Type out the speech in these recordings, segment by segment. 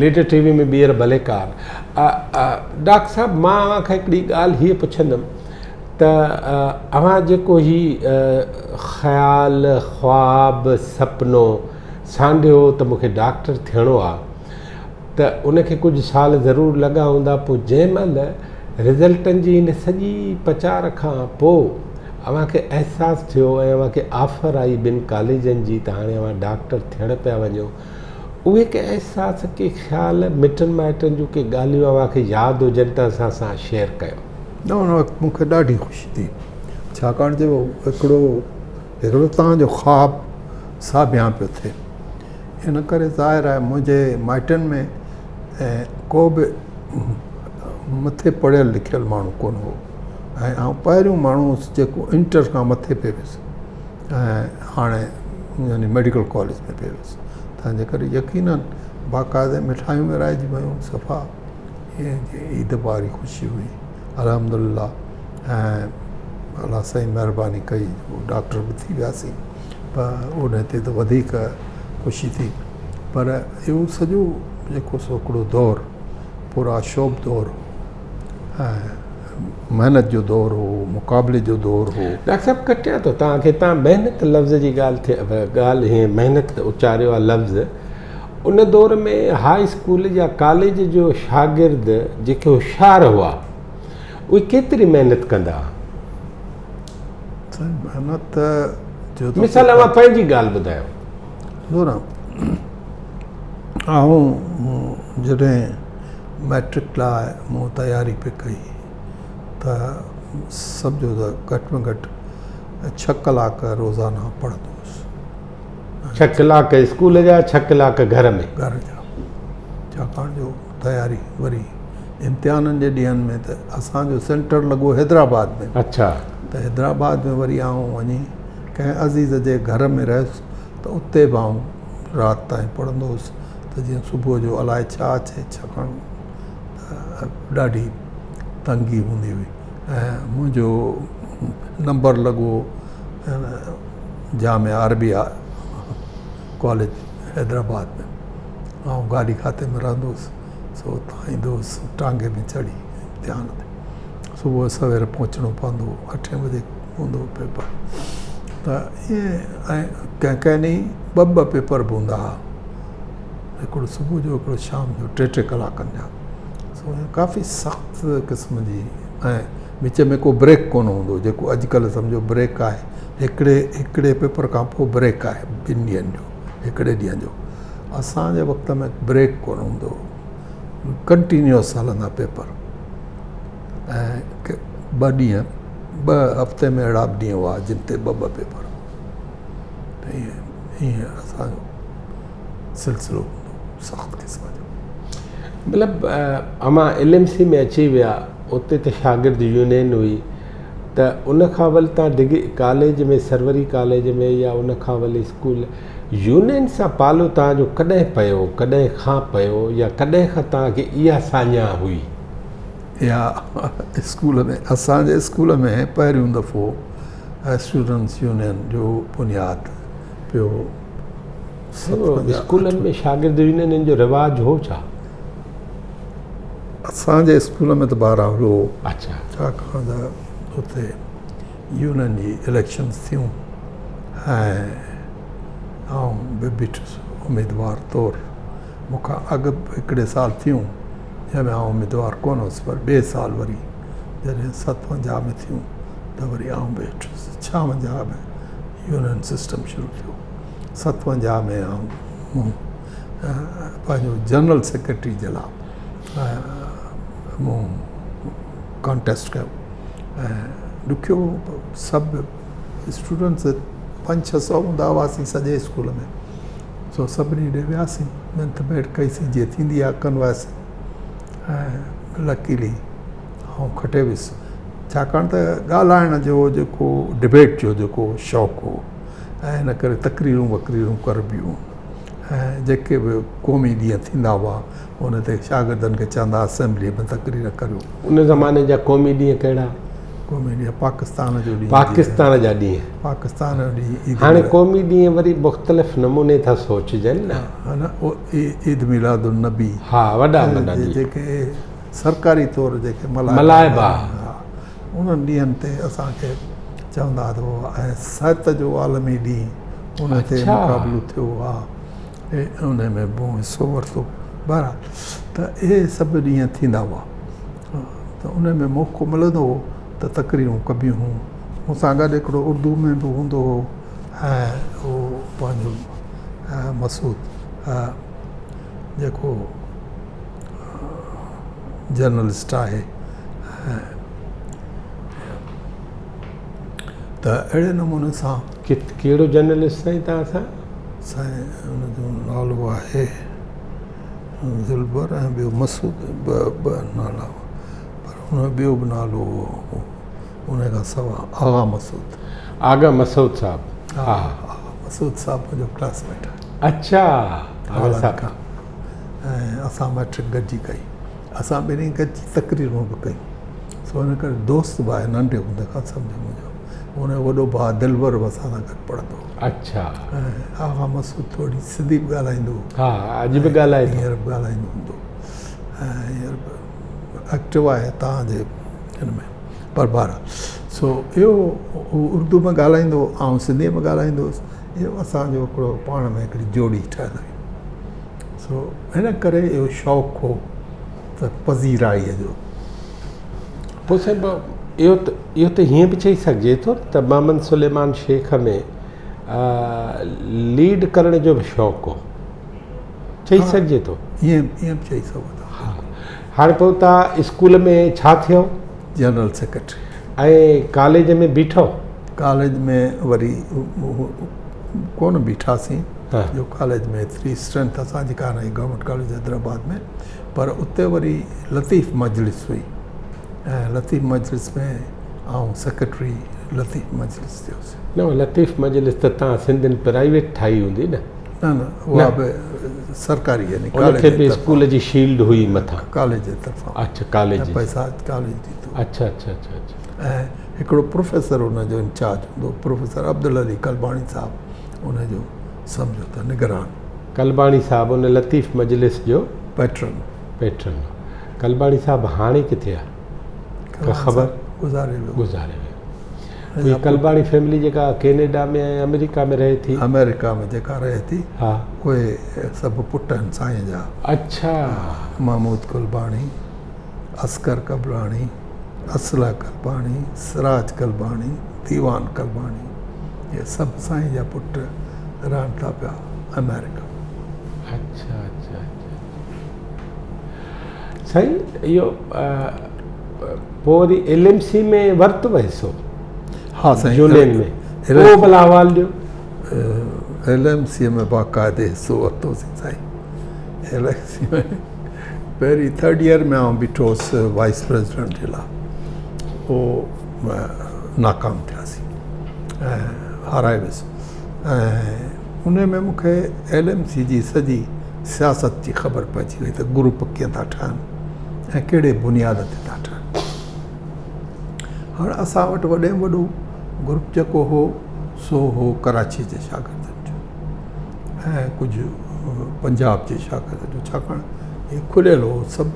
Leader ٽي V ۾ ٻيهر ڀليڪار. Doctor صاحب مان اوهان کان هڪڙي ڳالهه هيء پڇندم ته اوهان جيڪو هي خيال، خواب، سپنو سانڍيو ته مون کي ڊاڪٽر ٿيڻو آ ته ان کي ڪجهه سال ضرور لڳا هوندا پوء جنهن مهل رزلٽن جي هن سڄي پچار کان پوء اوهان کي احساس ٿيو ۽ اوهان کي آفر آئي ٻن ڪاليجن جي ته هاڻي اوهان ڊاڪٽر ٿيڻ پيا وڃو اهي ڪي احساس، ڪي خيال، مٽن مائٽن جون ڪي ڳالهيون اوهان کي ياد هجن ته اسان سان شيئر ڪيو. نه ان وقت مون کي ڏاڍي خوشي ٿي ڇاڪاڻ جو هڪڙو هڪڙو توهان جو خواب ساڀيان پيو ٿئي ان ڪري ظاهر آهي منهنجي مائٽن ۾ ڪو به مٿي پڙهيل لکيل ماڻهو ڪونه هو ۽ آئون پهريون ماڻهو هوس جيڪو انٽر کان مٿي پئي ويس ۽ هاڻي يعني ميڊيڪل ڪاليج ۾ پئي ويس تنهنجي ڪري يقينن باقاعده مٺايون ورهائجي ويون صفا ائين جيئن عيد واري خوشي هئي الحمد لله ۽ الله سائين مهرباني ڪئي جو ڊاڪٽر به ٿي وياسين پر ان تي ته وڌيڪ خوشي ٿي پر اهو سڄو جيڪو سو هڪڙو دور پرآشوب دور هو ۽ محنت جو دور هو، مقابلي جو دور هو. ڊاڪٽر صاحب ڪٽيان ٿو توهان کي توهان محنت لفظ جي ڳالهه ٿي ڳالهه هي محنت اچاريو آهي لفظ ان دور ۾ هاء اسڪول يا ڪاليج جو شاگرد جيڪي هوشيار هئا اهي ڪيتري محنت ڪندا هئا؟ سائين محنت جو مثال اوهان پنهنجي ڳالهه ٻڌايو. ڏسو نه آئون جڏهن مئٽرڪ لاء مون تياري پئي ڪئي ته سمجهو ته گهٽ ۾ گهٽ ڇهه ڪلاڪ روزانه پڙهندو هوس. ڇهه ڪلاڪ اسڪول جا، ڇهه ڪلاڪ گهر ۾. گهر جا. ڇاڪاڻ جو تياري وري امتحانن جي ڏينهن ۾ ته اسان جو سينٽر لڳو حيدرآباد ۾. اڇا. ته حيدرآباد ۾ وري آئون وڃي ڪنهن عزيز جي گهر ۾ رهيس ته اتي به آئون رات تائين پڙهندو هوس. ته جيئن صبح جو الائي ڇا اچي ڇاڪاڻ ته ڏاڍي تنگي هوندي هئي ۽ منهنجو نمبر لڳو جامعه عربيه ڪاليج حيدرآباد ۾ آئون گاڏي کاتي ۾ رهندو هوس سو اتان ايندو هوس ٽانگي ۾ چڙهي امتحان تي صبح سوير پهچڻو پوندو هو اٺين بجي هوندو هو پيپر ته ائين ۽ ڪنهن ڪنهن ڏينهن ٻه ٻه پيپر به هوندا هئا هڪڙو صبح جو هڪڙو شام جو ٽي ٽي ڪلاڪن جا سو ڪافي سخت قسم جي ۽ وچ ۾ ڪو بريڪ ڪونه هوندو جيڪو اڄڪلهه سمجهو بريڪ آهي هڪڙي هڪڙي پيپر کان پوء بريڪ آهي ٻن ڏينهن جو هڪڙي ڏينهن جو اسانجي وقت ۾ بريڪ ڪونه هوندو هو ڪنٽينيوس هلندا پيپر ۽ ٻه ڏينهن ٻه هفتي ۾ اهڙا به ڏينهن هئا جن تي ٻه ٻه پيپر ته ائين ائين اسانجو سلسلو هوندو هو سخت قسم جو. مطلب اوهان ايل ايم سي ۾ اچي ويا اتي ته شاگرد يونين هئي ته ان کان اول تان ڊگري ڪاليج ۾ سروري ڪاليج ۾ يا ان کان اول اسڪول يونين سان پالو توهان جو ڪڏهن پيو ڪڏهن کان پيو يا ڪڏهن کان توهان کي اها ساڃاهه هئي؟ اها اسڪول ۾ اسان جي اسڪول ۾ پهريون دفعو اسٽوڊنٽس يونين جو بنياد پيو. اسڪولن ۾ شاگرد يونينن جو رواج هو ڇا؟ اسان جي اسڪول ۾ ته بهرحال هو. اڇا. ڇاڪاڻ ته اتي يونين جي اليڪشنز ٿيون ۽ آئون به بيٺس اميدوار طور. مون کان اڳ به هڪڙي سال ٿيون جنهن ۾ آئون اميدوار ڪونه هوس پر ٻئي سال وري جڏهن 57 ۾ ٿيون ته وري آئون به هيٺس. 56 ۾ يونين سسٽم شروع ٿيو. 57 ۾ آئون مون پنهنجو جنرل سيڪريٽري جي لاء مون ڪانٽيسٽ ڪيو ۽ ڏکيو سڀ اسٽوڊنٽس پنج ڇهه سو هوندا هئاسين سڄي اسڪول ۾ سو سڀني ڏي وياسين منٿ ميڙ ڪئيسين جيئن ٿيندي آهي ڪنواسين ۽ لڪيلي آئون کٽي ويس ڇاڪاڻ ته ڳالهائڻ جو جيڪو ڊبيٽ جو جيڪو شوق هو ۽ ان ڪري تقريرون وقريرون ڪربيون ۽ جيڪي به قومي ڏينهن ٿيندا هئا ان تي شاگردن کي چوندا اسيمبليء ۾ تقرير ڪريو. ان زماني جا قومي ڏينهن ڪهڙا؟ قومي ڏينهن پاڪستان جو ڏينهن. پاڪستان جا ڏينهن. پاڪستان جو ڏينهن عيد. هاڻي قومي ڏينهن وري مختلف نموني ٿا سوچجن نه. ها نه عيد ميلاد النبي. ها وڏا وڏا ڏينهن. جيڪي سرڪاري طور جيڪي ملهائبا. ها انهن ڏينهن تي اسان کي چوندا ته ۽ صحت جو عالمي ڏينهن ان تي مقابلو ٿيو ها ان ۾ به مون حصو ورتو بهرحال ته اهي سڀ ڏينهن ٿيندا هئا ته ان ۾ موقعو ملندو هو ته تقريرون ڪبيون هيون مون سان گڏ هڪڙو اردو ۾ به هوندو هو ۽ اهو پنهنجو مسعود جيڪو جرنلسٽ آهي ته اهڙي نموني سان ڪهڙو جرنلسٽ سائين توهان سان؟ سائين ان جو نالو آهي دلبر ۽ ٻيو مسعود ٻه ٻه نالا هئا پر ان جو ٻيو به نالو هو ان کان سوا آغا مسعود. آغا مسعود صاحب ها آغا مسعود صاحب منهنجو ڪلاس ميٽ آهي. اڇا آغا صاحب کان ۽ اسان مئٽرڪ گڏجي ڪئي اسان ٻنهي گڏجي تقريرون به ڪيون سو ان ڪري دوست به آهي ننڍي هوندي کان سمجهو منهنجو ان جو وڏو ڀاء دلبر به اسان سان گڏ پڙهندو هو. اڇا. ۽ آغا مسعود ٿوري سنڌي به ڳالهائيندو هو. ها اڄ به ڳالهائي ٿو. هينئر به ڳالهائيندو هوندو ۽ هينئر به ايڪٽو آهي توهان جي هن ۾ پر بهرحال سو اهو هو اردو ۾ ڳالهائيندو هو آئون سنڌيء ۾ ڳالهائيندو هوس اهو اسان جو هڪڙو پاڻ ۾ هڪڙي جوڙي ٺهيل هئي سو ان ڪري اهو شوق هو ته پذيرائيء جو. پوء سائين اهو ته اهو ته هيئن به چئي سگهجي ٿو ته محمد سليمان شيخ ۾ ليڊ ڪرڻ جو به شوق هو چئي سگهجي ٿو. ائين ائين به چئي سگهو ٿا. ها هاڻي پوء توهان اسڪول ۾ ڇا ٿيو؟ General secretary. ۽ ڪاليج ۾ بيٺو؟ ڪاليج ۾ وري ڪونه بيٺاسين جو ڪاليج ۾ ايتري اسٽرينٿ اسان جي ڪانه هئي گورنمينٽ ڪاليج حيدرآباد ۾ پر اتي وري لطيف مجلس هئي ۽ لطيف مجلس ۾ آئون سيڪريٽري لطيف مجلس ٿيس. نه لطيف مجلس ته توهان سنڌين پرائيويٽ ٺاهي هوندي نه؟ نه نه اها به سرڪاري يعني ان کي به اسڪول جي شيلڊ هئي مٿان. ڪاليج جي طرفان. اڇا ڪاليج جي. پئسا ڪاليج ڏيندو هو. اڇا اڇا اڇا اڇا. ۽ هڪڙو پروفيسر ان جو انچارج هوندو هو پروفيسر عبدالعلي قلباڻي صاحب ان جو سمجهو ته نگران. قلباڻي صاحب ان لطيف مجلس جو پيٽرن. پيٽرن هو. قلباڻي صاحب هاڻي ڪٿي آ؟ ڪا خبر؟ گذاري ويو. گذاري ويو. هي قلباڻي فيملي جيڪا ڪينيڊا ۾ ۽ آمريڪا ۾ رهي ٿي. آمريڪا ۾ جيڪا رهي ٿي. ها. اهي سڀ پٽ آهن سائين جا. اڇا. محمود قلباڻي، اصغر قبلاڻي، اصلح قلباڻي، سراج قلباڻي، ديوان قلباڻي اهي سڀ سائين جا پٽ رهن ٿا پيا آمريڪا. اڇا اڇا اڇا سائين اهو پوء وري ايل ايم سي ۾ ورتو حصو؟ ها سائين يونين ۾ اهو ڀلا حوال ڏيو. ايل ايم سي ۾ باقاعدي حصو ورتوسين سائين ايل ايم سي ۾ پهرين ٿرڊ ايئر ۾ آئون بيٺو هوس وائيس پريزيڊنٽ جي لاء پوء ناڪام ٿياسين ۽ هارائي ويس ۽ ان ۾ مون کي ايل ايم سي جي سڄي سياست جي خبر پئجي وئي ته گروپ ڪيئن ٿا ٺهن ۽ ڪهڙي بنياد تي ٿا ٺهن. هاڻ اسان وٽ وڏي ۾ وڏو گروپ جيڪو هو سو هو ڪراچي جي شاگردن جو ۽ ڪجهه پنجاب جي شاگردن جو ڇاڪاڻ هي کليل هو سڀ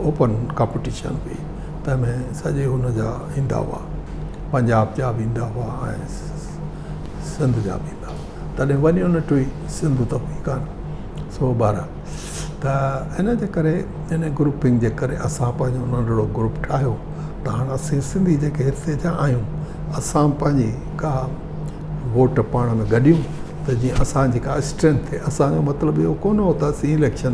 اوپن ڪامپٽيشن هئي تنهن ۾ سڄي هن جا ايندا هئا پنجاب جا به ايندا هئا ۽ سنڌ جا به ايندا هئا تڏهن ون يونٽ هئي سنڌ ته هئي ڪانه سو بهرحال ته ان جي ڪري ان گروپنگ جي ڪري اسان پنهنجو ننڍڙو گروپ ٺاهيو ته هاڻ اسين سنڌي جيڪي هتي جا آهيون اسان پنهنجي ڪا ووٽ پاڻ ۾ گڏيون ته جيئن اسان جي ڪا اسٽرينٿ ٿئي. اسان جو مطلب اهو ڪونه هو ته اسين اليڪشن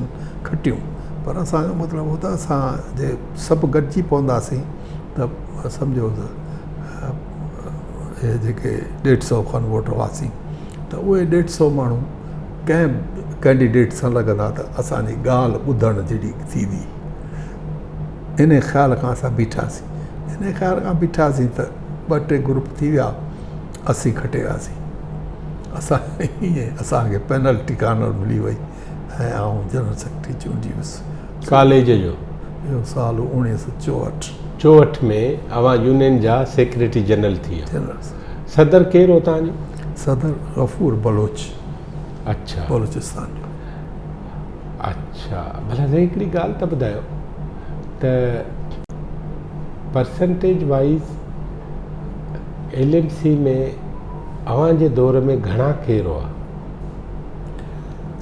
کٽيون پر اسان جو مطلب هو ته اسان جي سڀ گڏجي پونداسين ته سمجهو ته اهي جيڪي ڏيڍ سئو کن ووٽ هئاسين ته اهي ڏيڍ سئو ماڻهو ڪنهن به ڪينڊيڊيٽ سان لڳندا ته اسان جي ڳالهه ٻڌڻ جهڙي ٿيندي. انهي خيال کان اسان بيٺاسين. انهي خيال کان بيٺاسين ته ٻه ٽي گروپ ٿي ويا. اسين کٽي وياسين. اسان ائين اسان کي پينلٽي ڪارنر ملي وئي ۽ آئون جنرل سيڪريٽري چونڊجي ويس. ڪاليج جو؟ اهو سال هو 1964. 64 ۾ اوهان يونين جا سيڪريٽري جنرل ٿي ويا. صدر ڪير هو توهان جو؟ صدر غفور بلوچ. اڇا. بلوچستان جو. اڇا ڀلا سائين هڪڙي ڳالهه ته ٻڌايو ته percentage wise L M C ۾ اوهان جي دور ۾ گهڻا ڪير هئا؟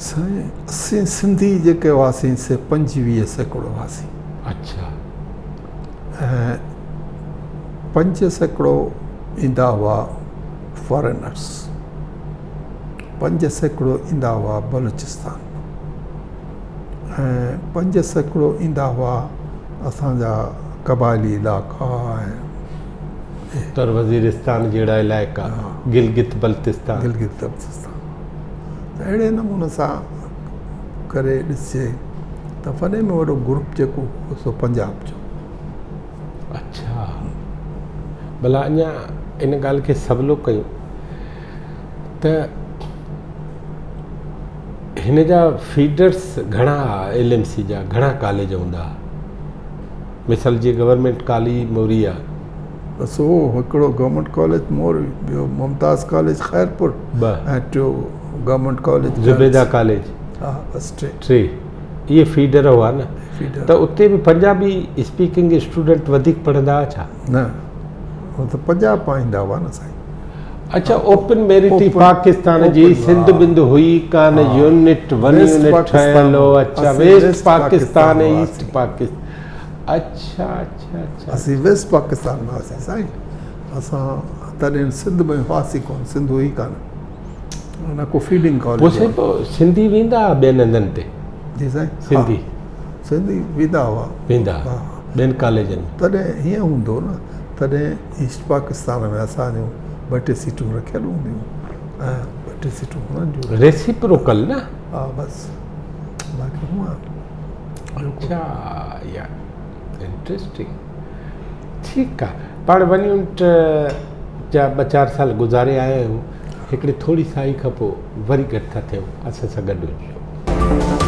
سائين اسين سنڌي جيڪي هئاسين سي 25% هئاسين. اڇا. ۽ 5% ايندا هئا فارينرس، 5% ايندا هئا بلوچستان ۽ 5% ايندا هئا اسان جا قبائلي علائقا ۽ اتر وزيرستان جهڙا علائقا، گلگت بلتستان. گلگت بلتستان. ته اهڙي نموني سان ڪري ڏسجي ته وڏي ۾ وڏو گروپ جيڪو هو سو پنجاب جو. اڇا ڀلا اڃا ان ڳالهه کي سولو ڪيون ته هن جا فيڊرس گهڻا هئا ايل ايم سي جا گهڻا ڪاليج هوندا هئا مثال جيئن گورنمينٽ ڪاليج موري آ. بس اهو هڪڙو گورنمينٽ ڪاليج موري، ٻيو ممتاز ڪاليج خيرپور ۽ ٽيو گورنمينٽ ڪاليج زبيده ڪاليج. ها بس ٽي. ٽي اهي فيڊر هئا نه ته اتي به پنجابي اسپيڪنگ اسٽوڊنٽ وڌيڪ پڙهندا هئا ڇا؟ نه هو ته پنجاب مان ايندا هئا نه سائين. اڇا اوپن ميرٽ ئي پاڪستان جي سنڌ بند هئي ڪانه يونٽ ون يونٽ ٺهيل هو اڇا ويسٽ پاڪستان ايسٽ پاڪستان اڇا اڇا اڇا اسين ويسٽ پاڪستان مان هئاسين سائين اسان تڏهن سنڌ ۾ هئاسين ڪونه سنڌ هئي ڪانه نه ڪو فيڊنگ ڪاليج پوء سائين پوء سنڌي ويندا هئا ٻين هنڌن تي؟ جي سائين سنڌي سنڌي ويندا هئا ويندا هئا ٻين ڪاليجن ۾ تڏهن هيئن هوندو نه تڏهن ايسٽ پاڪستان ۾ اسان جون ٻه ٽي سيٽون رکيل هونديون ۽ ٻه ٽي سيٽون هنن جون ريسيپروڪل نه ها بس باقي هونئن اڇا يا انٽريسٽنگ ٺيڪ آ پاڻ ون يونٽ جا ٻه چار سال گذاري آيا آهيون هڪڙي ٿوري ساهي کان پوء وري گڏ ٿا ٿيون اسان سان گڏ هججو.